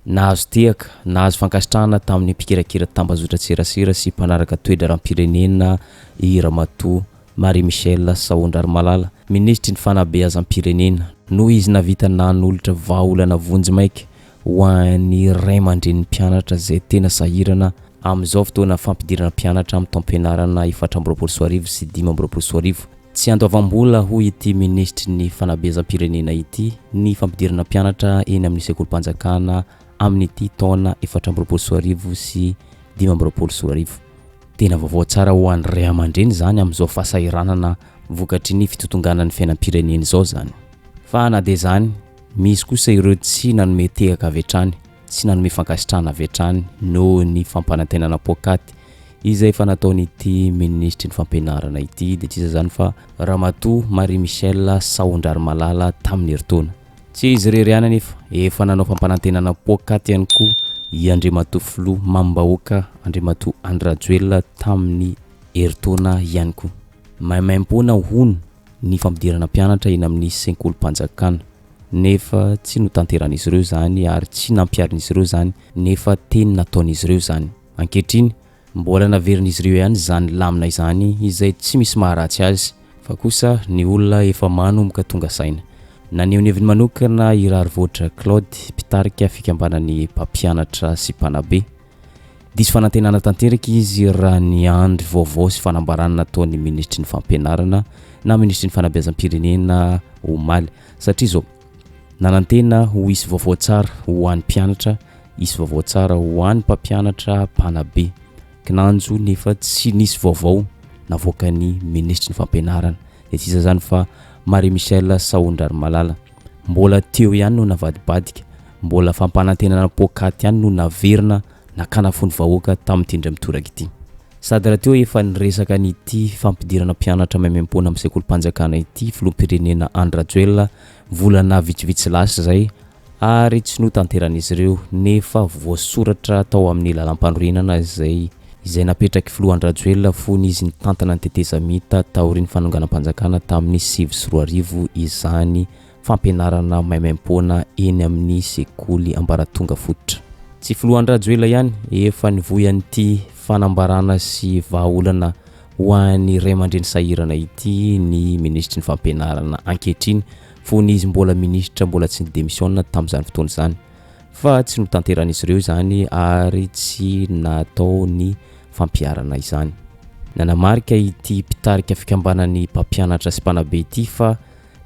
Nahazo tehaka, nahazo fankasitrahana tamin'ny mpikirakira tambazotran-tserasera sy mpanaraka toe-draharaham-pirenena i Ramatoa Marie Michelle Sahondrarimalala, minisitry ny fanabeazam-pirenena, noho izy nahavita nanolotra vahaolana vonjimaika ho an'ny ray aman-drenin'ny mpianatra izay tena sahirana amin'izao fotoana fampidirana mpianatra amin'ny taom-pianarana 2024 sy 2025. Tsy andoavam-bola, hoy ity minisitry ny fanabeazam-pirenena ity, ny fampidirana mpianatra eny amin'ny sekolim-panjakana amin'ity taona 2024 sy 2025. Tena vaovao tsara ho an'ny ray aman-dreny izany amin'izao fahasahiranana vokatry ny fitotonganan'ny fiainam-pirenena izao izany. Fa na dia izany, misy kosa ireo tsy nanome tehaka avy hatrany, tsy nanome fankasitrahana avy hatrany noho ny fampanantenana poakaty izay efa nataon'ity minisitry ny fampianarana ity, dia tsy iza izany fa Ramatoa Marie Michelle Sahondrarimalala tamin'ny herintaona. Tsy izy irery ihany anefa, efa nanao fampanantenana poakaty ihany koa i Andriamatoa Filoha Mamim-bahoaka Andriamatoa Andry Rajoelina tamin'ny herintaona ihany koa. Maimaimpoana hono ny fampidirana mpianatra eny amin'ny senkolim-panjakana nefa tsy notanteran'izy ireo izany ary tsy nampiharin'izy ireo izany nefa teny nataon'izy ireo izany. Ankehitriny, Mbola naverin'izy ireo ihany izany lamina izany izay tsy misy maharatsy azy fa kosa ny olona efa manomboka tonga saina. Naneho ny heviny manokana i Raharivoatra Claude, mpitarika fikambanan'ny mpampianatra sy mpanabe. Diso fanantenana tanteraka izy raha niandry vaovao sy fanambarana nataon'ny minisitry ny fampianarana na minisitry ny fanabeazam-pirenena omaly satria izao nanantena ho hisy vaovao tsara ho an'ny mpianatra Hisy vaovao tsara ho an'ny mpampianatra mpanabe. Kinanjo nefa tsy nisy vaovao navoakan'ny minisitry ny fampianarana. Dia tsy iza izany fa Marie Michelle Sahondrarimalala. Mbola teo ihany no navadibadika, mbola fampanantenana poakaty ihany no naverina nakana fo ny vahoaka tamin'ity indray mitoraka ity. Sady rahateo efa niresaka an'ity fampidirana mpianatra maimaimpoana amin'ny sekolim-panjakana ity filoham-pirenena Andry Rajoelina volana vitsivitsy lasa izay ary tsy notanteran'izy ireo nefa voasoratra tao amin'ny lalampanorenana izay izay napetraky filoha Andry Rajoelina fony izy nitantana ny tetezamita taorian'ny fanonganam-panjakana tamin'ny 2009 izany fampianarana maimaimpoana eny amin'ny sekoly ambaratonga fototra. Tsy filoha Andry Rajoelina ihany efa nivoy an'ity fanambarana sy vahaolana ho an'ny ray aman-dreny sahirana ity ny minisitry ny fampianarana ankehitriny fony izy mbola minisitra mbola tsy ni-demisiona tamin'izany fotoana izany fa tsy notanteran'izy ireo izany ary tsy natao ny fampiharana izany. Nanamarika ity mpitarika fikambanan'ny mpampianatra sy mpanabe ity fa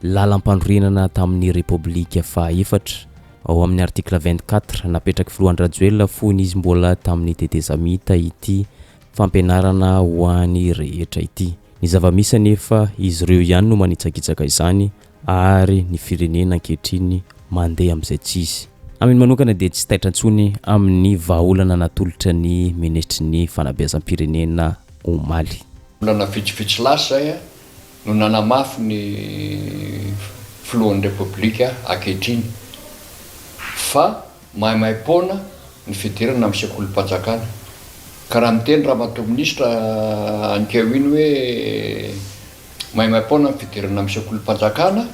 lalam-panorenana tamin'ny Repoblika fahaefatra ao amin'ny article 24 napetraky filoha Andry Rajoelina fony izy mbola tamin'ny tetezamita ity fampianarana ho an'ny rehetra ity. Ny zava-misy anefa, izy ireo ihany no manitsakitsaka izany ary ny firenena ankehitriny mandeha amin'izay tsy izy. Aminy manokana dia tsy taitra intsony amin'ny vahaolana natolotra ny minisitry ny fanabeazam-pirenena omaly. Volana vitsivitsy lasa izay no nanamafy ny filohan'ny Repoblika ankehitriny fa Maimaimpoana ny fidirana amin'ny sekolim-panjakana. Ka raha miteny Ramatoa Minisitra anikeo iny hoe maimaimpoana ny fidirana amin'ny sekolim-panjakana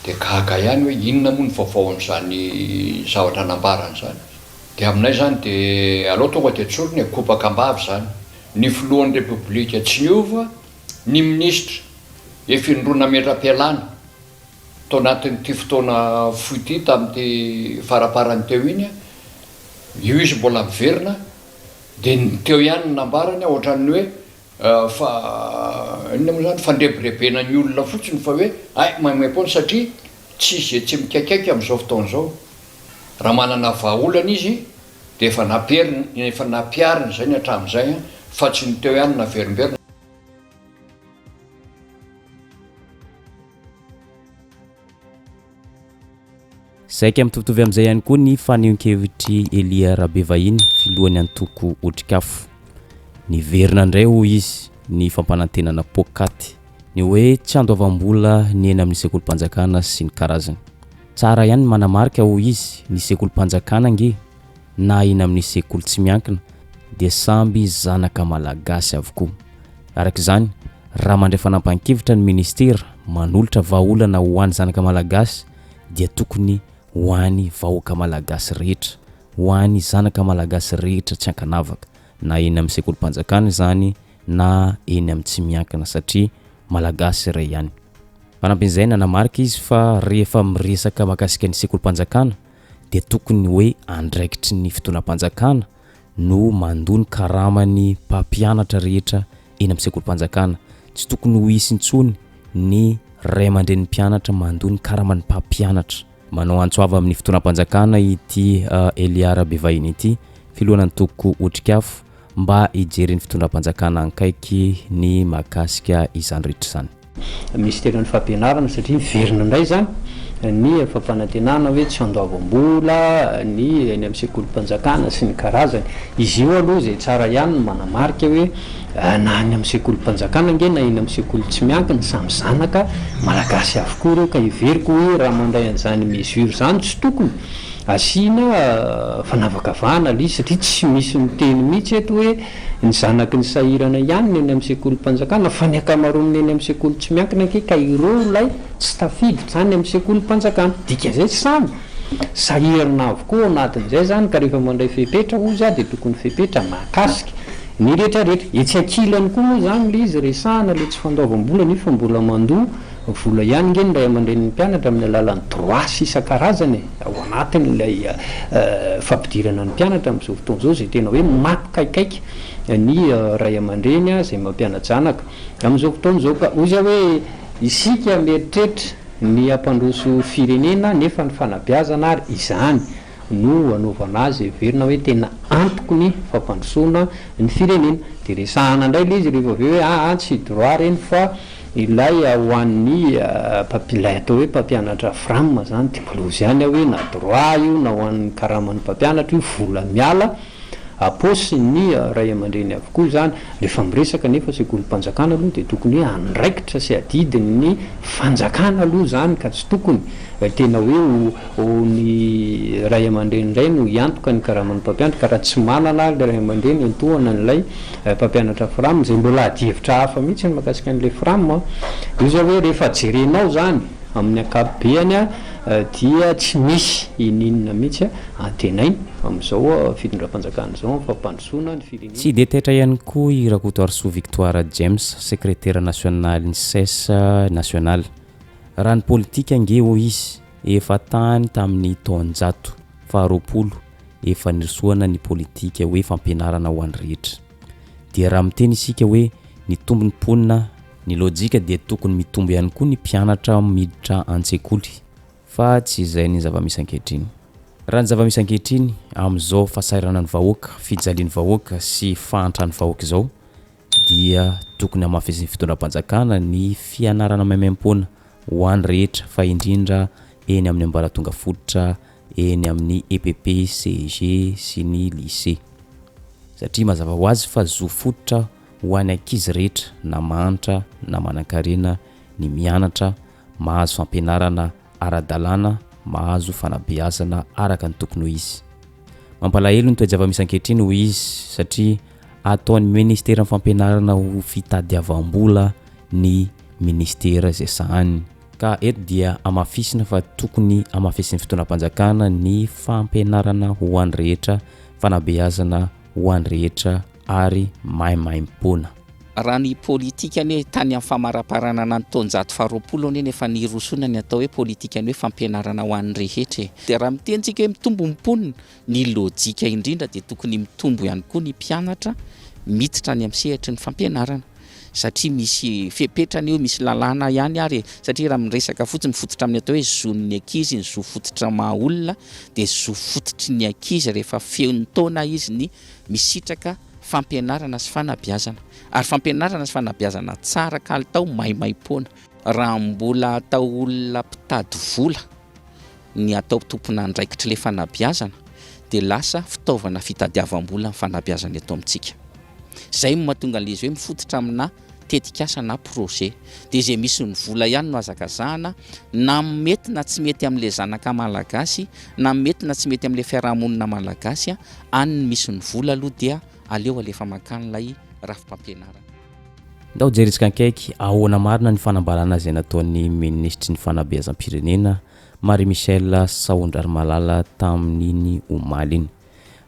dia gaga ihany hoe inona moa ny vaovao amin'izany zavatra nambarany izany. Dia aminay izany dia aleo tonga dia tsorina e, kobaka am-bava izany. Ny filohan'ny Repoblika tsy niova, ny minisitra efa indroa nametra-pialana. Tao anatin'ity fotoana fohy ity, tamin'ity faraparany teo iny, io izy mbola miverina, dia ny teo ihany no nambarany, ohatran'ny hoe fa inona moa izany, fandrebirebena ny olona fotsiny fa hoe hay maimaimpoana satria tsy izay tsy mikaikaika amin'izao fotoana izao. Raha manana vahaolana izy dia efa nampiheriny, efa nampihariny izay ny hatramin'izay fa tsy ny teo ihany no naverimberina. Saika mitovitovy amin'izay ihany koa ny fanehoan-kevitr'i Elia Rabevahiny, filohan'ny antoko Otrikafo. Niverina indray, hoy izy, ny fampanantenana poakaty, ny hoe tsy andoavam-bola ny eny amin'ny sekolim-panjakana sy ny karazany. Tsara ihany ny manamarika, hoy izy, ny sekolim-panjakana ange na eny amin'ny sekoly tsy miankina dia samby zanaka malagasy avokoa. Araka izany, raha mandray fanapahan-kevitra ny ministera manolotra vahaolana ho an'ny zanaka malagasy dia tokony ho an'ny vahoaka malagasy rehetra. ho an'ny zanaka malagasy rehetra tsy ankanavaka na eny amin'ny sekolim-panjakana izany na eny amin'ny tsy miankina satria malagasy iray ihany. Fanampin'izay, nanamarika izy fa rehefa miresaka mahakasika ny sekolim-panjakana dia tokony hoe andraikitry ny fitondram-panjakana no mandoa ny karaman'ny mpampianatra rehetra eny amin'ny sekolim-panjakana. Tsy tokony ho hisy intsony ny ray aman-drenin'ny mpianatra mandoa ny karaman'ny mpampianatra. Manao antso avo amin'ny fitondram-panjakana ity Elia Rabevahiny ity, filohan'antoko Otrikafo, mba hijeren'ny fitondram-panjakana ankaiky ny mahakasika izany rehetra izany. Minisiteran'ny Fampianarana satria miverina indray izany ny fampanantenana hoe tsy handoavam-bola ny eny amin'ny sekolim-panjakana sy ny karazany. Izy io aloha izay tsara ihany ny manamarika hoe na any amin'ny sekolim-panjakana ange na eny amin'ny sekoly tsy miankina samy zanaka malagasy avokoa ireo ka heveriko hoe raha mandray an'izany mesure izany tsy tokony Asiana fanavakavahana ilay izy satria tsy misy miteny mihitsy eto hoe ny zanaky ny sahirana ihany ny eny amin'ny sekolim-panjakana fa ny ankamaroan'ny eny amin'ny sekoly tsy miankina ange ka ireo ilay tsy tafiditra any amin'ny sekolim-panjakana. Dikan'izay samy sahirana avokoa ao anatin'izay izany ka rehefa mandray fepetra hozy aho dia tokony fepetra mahakasika ny rehetrarehetra. Etsy ankilany koa moa izany ilay izy resahana ilay tsy fandoavam-bola nefa mbola mandoa Vola ihany nge ny ray aman-drenin'ny mpianatra amin'ny alalan'ny droits isan-karazany e, ao anatin'ilay fampidirana ny mpianatra amin'izao fotoana izao izay tena hoe mampikaikaika ny ray aman-dreny izay mampiana-janaka amin'izao fotoana izao. Ka hoy za hoe isika mieritreritra ny hampandroso firenena nefa ny fanabeazana ary izany no anaovana azy heverina hoe tena antoky ny fampandrosoana ny firenena. Dia resahana indray ilay izy rehefa avy eo hoe aa tsy droit ireny fa Ilay ho an'ny ilay atao hoe mpampianatra fram zany dia mbola hozy ihany aho hoe na droit io na ho an'ny karaman'ny mpampianatra io vola miala am-paosin'ny ray aman-dreny avokoa izany. Rehefa miresaka nefa sekolim-panjakana aloha dia tokony hoe andraikitra sy adidin'ny fanjakana aloha izany ka tsy tokony tena hoe ho ny ray aman-dreny indray no hiantoka ny karaman'ny mpampianatra ka raha tsy manana ary ilay ray aman-dreny hiantohana an'ilay Mpampianatra fram, izay mbola adihevitra hafa mihitsy ny mahakasika an'ilay fram an. Io zao hoe rehefa jerenao izany amin'ny ankapobeany dia tsy misy ininona mihitsy antenaina amin'izao fitondram-panjakana izao amin'ny fampandrosoana ny firenena. Tsy dia taitra ihany koa i Rakotoarisoa Victoire James, sekretera nasionalin'ny Ces nasionaly. Raha ny politika ange hoy izy, efa tany tamin'ny taonjato faharoapolo efa nirosoana ny politika hoe fampianarana ho an'ny rehetra. Dia raha miteny isika hoe nitombo ny mponina, ny lojika dia tokony mitombo ihany koa ny mpianatra miditra an-tsekoly fa tsy izay ny zava-misy ankehitriny. Raha ny zava-misy ankehitriny amin'izao fahasahiranan'ny vahoaka, fijalian'ny vahoaka sy fahantran'ny vahoaka izao dia tokony hamafisin'ny fitondram-panjakana ny fianarana maimaimpoana ho an'ny rehetra fa indrindra eny amin'ny ambaratonga fototra eny amin'ny EPP, CEG sy ny Lycée. Satria mazava ho azy fa zo fototra ho an'ny ankizy rehetra na mahantra na manankarena ny mianatra, mahazo fampianarana ara-dalàna, mahazo fanabeazana araka ny tokony ho izy. Mampalahelo ny toe-java-misy ankehitriny hoy izy satria ataon'ny ministeran'ny fampianarana ho fitadiavam-bola ny ministera izay sahaniny. Ka eto dia hamafisina fa tokony hamafisin'ny fitondram-panjakana ny fampianarana ho an'ny rehetra, fanabeazana ho an'ny rehetra ary maimaimpoana. Raha ny politika anie tany amin'ny famaraparanana ny taonjato faharoapolo anie no efa nirosoana ny atao hoe politikan'ny hoe fampianarana ho an'ny rehetra e. Dia raha miteny tsika hoe mitombo ny mponina, ny lojika indrindra dia tokony mitombo ihany koa ny mpianatra miditra any amin'ny sehatry ny fampianarana. Satria misy fepetra anie io, misy lalàna ihany ary e. Satria raha miresaka fotsiny mifototra amin'ny atao hoe zon'ny ankizy, ny zo fototra maha olona dia zo fototry ny ankizy rehefa feno taona izy ny misitraka fampianarana sy fanabeazana. Ary fampianarana sy fanabeazana tsara kalitao maimaimpoana. Raha mbola atao olona mpitady vola ny atao tompon'andraikitr'ilay fanabeazana dia lasa fitaovana fitadiavam-bola ny fanabeazana eto amintsika. Izay no mahatonga an'ilay izy hoe mifototra aminà tetikasa na projet. Dia izay misy ny vola ihany no hazakazahana, na mety na tsy mety amin'ilay zanaka malagasy, na mety na tsy mety amin'ilay fiarahamonina malagasy, any no misy ny vola aloha dia aleo alefa mankany ilay rafi-pampianarana. Ndao jerentsika akaiky ahoana marina ny fanambarana izay nataon'ny minisitry ny fanabeazam-pirenena, Marie Michelle Sahondrarimalala tamin'iny omaly iny.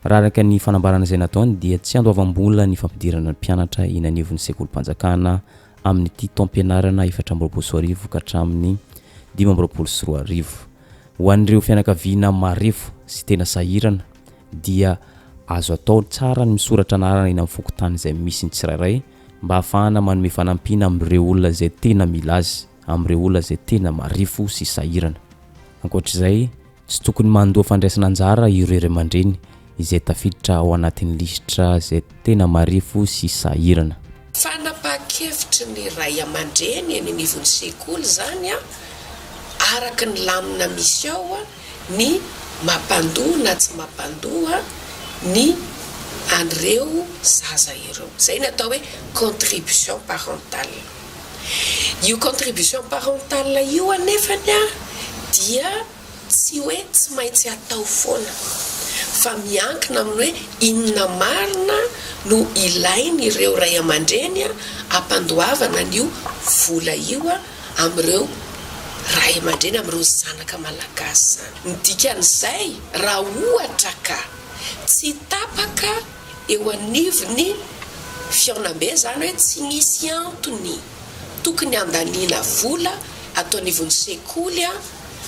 Raha araka ny fanambarana izay nataony dia tsy andoavam-bola ny fampidirana ny mpianatra eny anivon'ny sekolim-panjakana amin'ity taom-pianarana 2024 ka hatramin'ny 2025. Ho an'ireo fianakaviana marefo sy tena sahirana dia azo atao tsara ny misoratra anarana eny amin'ny fokontany izay misy ny tsirairay mba hahafahana manome fanampiana amin'ireo olona izay tena mila azy, amin'ireo olona izay tena marefo sy sahirana. Ankoatra izay, tsy tokony mandoa fandraisana anjara ireo ray aman-dreny izay tafiditra ao anatin'ny lisitra izay tena marefo sy sahirana. Fanapahan-kevitry ny ray aman-dreny eny anivon'ny sekoly izany araka ny lamina misy ao ny mampandoa na tsy mampandoa ny an'ireo zaza ireo. Izay ny atao hoe contribution parentale. Io contribution parentale io anefany dia tsy hoe tsy maintsy atao foana fa miankina amin'ny hoe inona marina no ilain'ireo ray aman-dreny hampandoavana an'io vola io amin'ireo ray aman-dreny, amin'ireo zanaka malagasy izany. Ny dikan'izay raha ohatra ka tsy tapaka eo anivon'ny fihaonambe izany hoe tsy misy antony tokony handaniana vola ato anivon'ny sekoly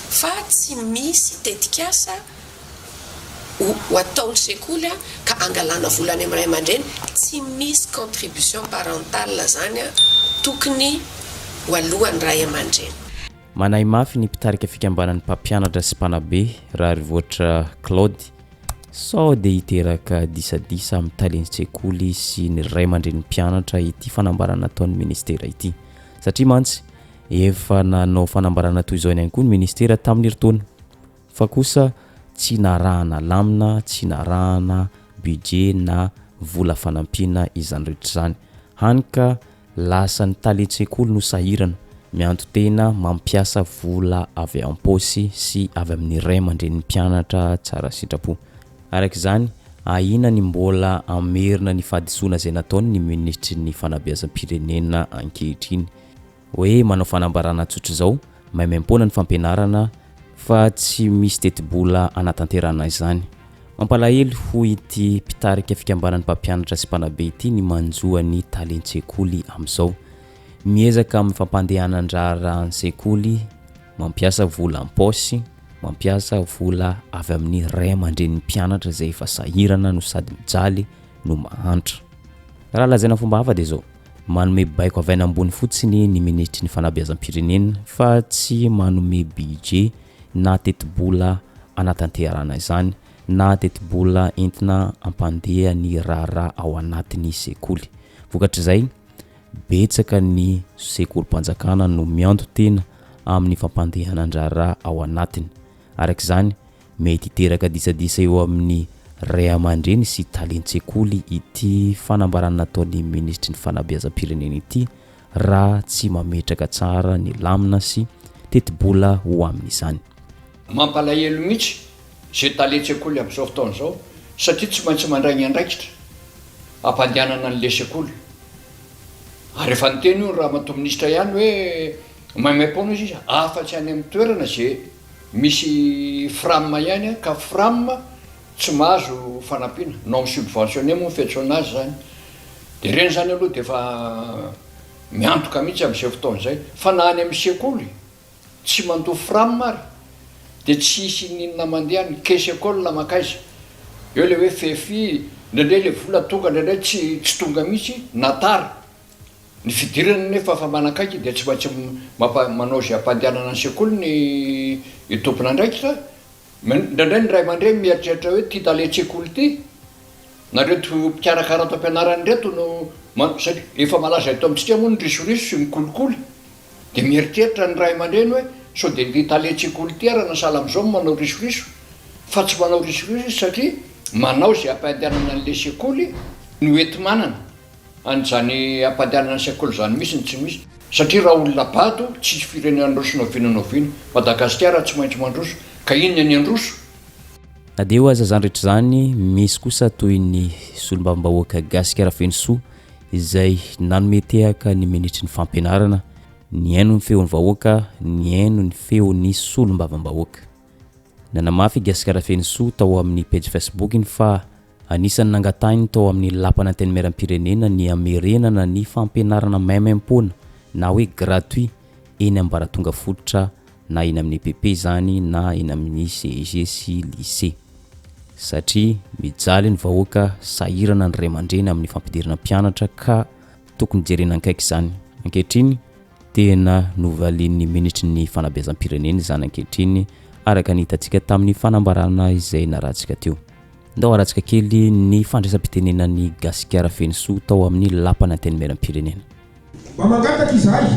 fa tsy misy tetikasa ho ataon'ny sekoly ka angalana vola any amin'ny ray aman-dreny, tsy misy contribution parentale izany tokony ho alohan'ny ray aman-dreny. Manahy mafy ny mpitarika fikambanan'ny mpampianatra sy mpanabe, Raharivoatra Claude, sao dia hiteraka disadisa amin'ny talen-tsekoly sy ny ray aman-drenin'ny mpianatra ity fanambarana ataon'ny minisitera ity. Satria mantsy efa nanao fanambarana toy izao ihany koa ny minisitera tamin'ny herintaona. Fa kosa tsy narahana lamina, tsy narahana budget na vola fanampiana izany rehetra izany. Hany ka lasa ny talen-tsekoly no sahirana, mianto-tena mampiasa vola avy am-paosy sy avy amin'ny ray aman-drenin'ny mpianatra tsara sitrapo. Araka izany, ahiana ny mbola hamerina ny fahadisoana izay nataony ny minisitry ny fanabeazam-pirenena ankehitriny. Hoe manao fanambarana tsotr'izao, maimaimpoana ny fampianarana fa tsy misy tetibola hanatanterahana izany. Mampalahelo hoy ity mpitarika fikambanan'ny mpampianatra sy mpanabe ity ny manjo an'ny talen-tsekoly amin'izao. Miezaka amin'ny fampandehanan-draharahan'ny sekoly, mampiasa vola am-paosy, mampiasa vola avy amin'ny ray aman-drenin'ny mpianatra izay efa sahirana no sady mijaly no mahantra. Raha lazaina fomba hafa dia izao. Manome baiko avy any ambony fotsiny ny minisitry ny fanabeazam-pirenena fa tsy manome budget na tetibola hanatanterahana izany na tetibola entina hampandeha ny raharaha ao anatin'ny sekoly. Vokatr'izay, betsaka ny sekolim-panjakana no mianto-tena amin'ny fampandehanan-draharaha ao anatiny. Araka izany, Mety hiteraka disadisa eo amin'ny ray aman-dreny sy talen-tsekoly ity fanambarana nataon'ny minisitry ny fanabeazam-pirenena ity raha tsy mametraka tsara ny lamina sy tetibola ho amin'izany. Mampalahelo mihitsy izay talen-tsekoly amin'izao fotoana izao satria tsy maintsy mandray ny andraikitra hampandehanana an'ilay sekoly. Ary efa niteny io ny ramatoa minisitra ihany hoe maimaim-poana izy afa-tsy any amin'ny toerana izay Misy fram ihany ka fram tsy mahazo fanampiana, non subventionné moa ny fiantsoana azy izany. Dia ireny izany aloha dia efa miantoka mihitsy amin'izay fotoana izay. Fa na any amin'ny sekoly tsy mandoa fram ary dia tsy hisy n'inona mandeha any, caisse école mankaiza? Eo ilay hoe FEFI, indraindray ilay vola tonga indraindray tsy tsy tonga mihitsy na tara. Ny fidirana nefa efa manakaiky dia tsy maintsy mampa manao izay hampandehanana ny sekoly ny tompon'andraikitra. Indraindray ny ray aman-dreny mieritreritra hoe ity talen-tsekoly ity na ireto mpikarakara ato am-pianarana ireto no man satria efa malaza eto amintsika moa ny risoriso sy ny kolikoly dia mieritreritra ny ray aman-dreny hoe sao dia ity talen-tsekoly ity ary na sahala amin'izao no manao risoriso fa tsy manao risoriso izy satria manao izay hampandehanana an'ilay sekoly no enti-manana. An'izany hampandehanana ny sekoly izany mihitsy no tsy misy. Satria raha olona bado, tsisy firenena handroso na oviana na oviana. Madagasikara tsy maintsy mandroso. Ka inona ny handroso? Na dia eo aza izany rehetra izany, misy kosa toy ny solombavambahoaka Gasikara Fenosoa izay nanome tehaka ny minisitry ny fampianarana, nihaino ny feon'ny vahoaka, nihaino ny feon'ny solombavambahoaka. Nanamafy i Gasikara Fenosoa tao amin'ny pejy Facebook-ny fa. Anisan'ny nangatahiny tao amin'ny Lapan'Antenimierampirenena ny hamerenana ny fampianarana maimaimpoana na hoe gratuit eny ambaratonga fototra na eny amin'ny EPP izany na eny amin'ny CEG sy Lycée. Satria mijaly ny vahoaka, sahirana ny ray aman-dreny amin'ny fampidirana mpianatra ka tokony jerena ankaiky izany. Ankehitriny, tena novalian'ny minisitry ny fanabeazam-pirenena izany ankehitriny araka ny hitantsika tamin'ny fanambarana izay narahantsika teo. Ndao harahantsika kely ny fandraisam-pitenenan'i Gasikara Fenosoa tao amin'ny Lapan'Antenimierampirenena. Mba mangataka izahay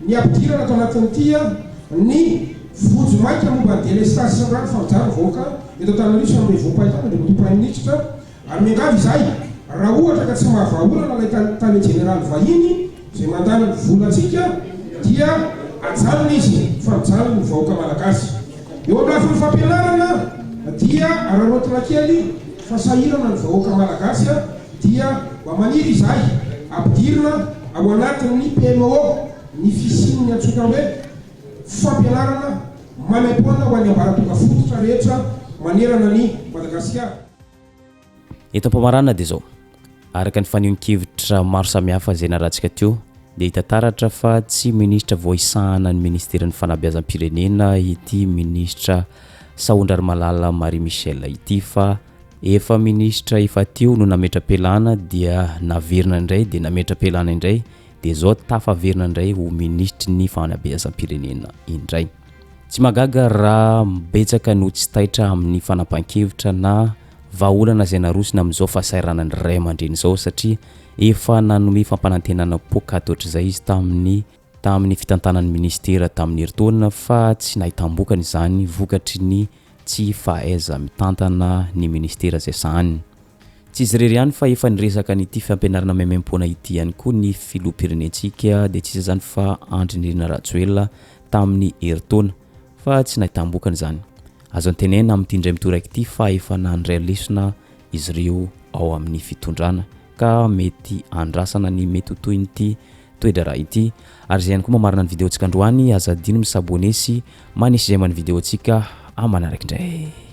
ny hampidirana ato anatin'ity ny vonjy maika momba ny delestazy sy ny rano fa mijaly ny vahoaka eto Antananarivo sy amin'ny vohim-pahitana Andriamatoa Praiminisitra ary miangavy izahay raha ohatra ka tsy mahavaha olana ilay tale jeneraly vahiny izay mandany ny volantsika dia ajanony izy fa mijaly ny vahoaka malagasy. Eo amin'ny lafiny fampianarana dia araraotina kely fa sahirana ny vahoaka malagasy dia mba maniry izahay ampidirina ao anatin'ny PMO ny fisian'ny antsoina hoe fampianarana maimaimpoana ho an'ny ambaratonga fototra rehetra manerana an'i Madagasikara. Eto am-pamaranana dia izao, araka ny fanehoan-kevitra maro samihafa izay narahantsika teo dia hita taratra fa tsy minisitra vao hisahana ny ministeran'ny fanabeazam-pirenena ity minisitra Sahondrarimalala Marie Michelle ity fa Efa minisitra efa teo no nametra-pialana dia naverina indray dia nametra-pialana indray dia izao tafaverina indray ho minisitry ny fanabeazam-pirenena indray. Tsy mahagaga raha betsaka no tsy taitra amin'ny fanapahan-kevitra na vahaolana izay narosony amin'izao fahasahiranan'ny ray aman-dreny izao satria efa nanome fampanantenana poakaty ohatr'izay izy tamin'ny tamin'ny fitantanan'ny minisitera tamin'ny herintaona fa tsy nahitam-bokany izany vokatry ny tsy fahaiza-mitantana ny minisitera izay sahaniny. Tsy izy irery ihany fa efa niresaka an'ity fampianarana maimaimpoana ity ihany koa ny filoham-pirenentsika dia tsy iza izany fa Andry Nirina Rajoelina tamin'ny herintaona fa tsy nahitam-bokany izany. Azo antenaina amin'ity indray mitoraka ity fa efa nandray lesona izy ireo ao amin'ny fitondrana ka mety andrasana ny mety ho tohin'ity toe-draharaha ity. Ary izay ihany koa mamarana ny vidéo-ntsika androany, aza adino mi-s'abonner sy manisy j'aime ny vidéo-ntsika amin'ny manaraka indray.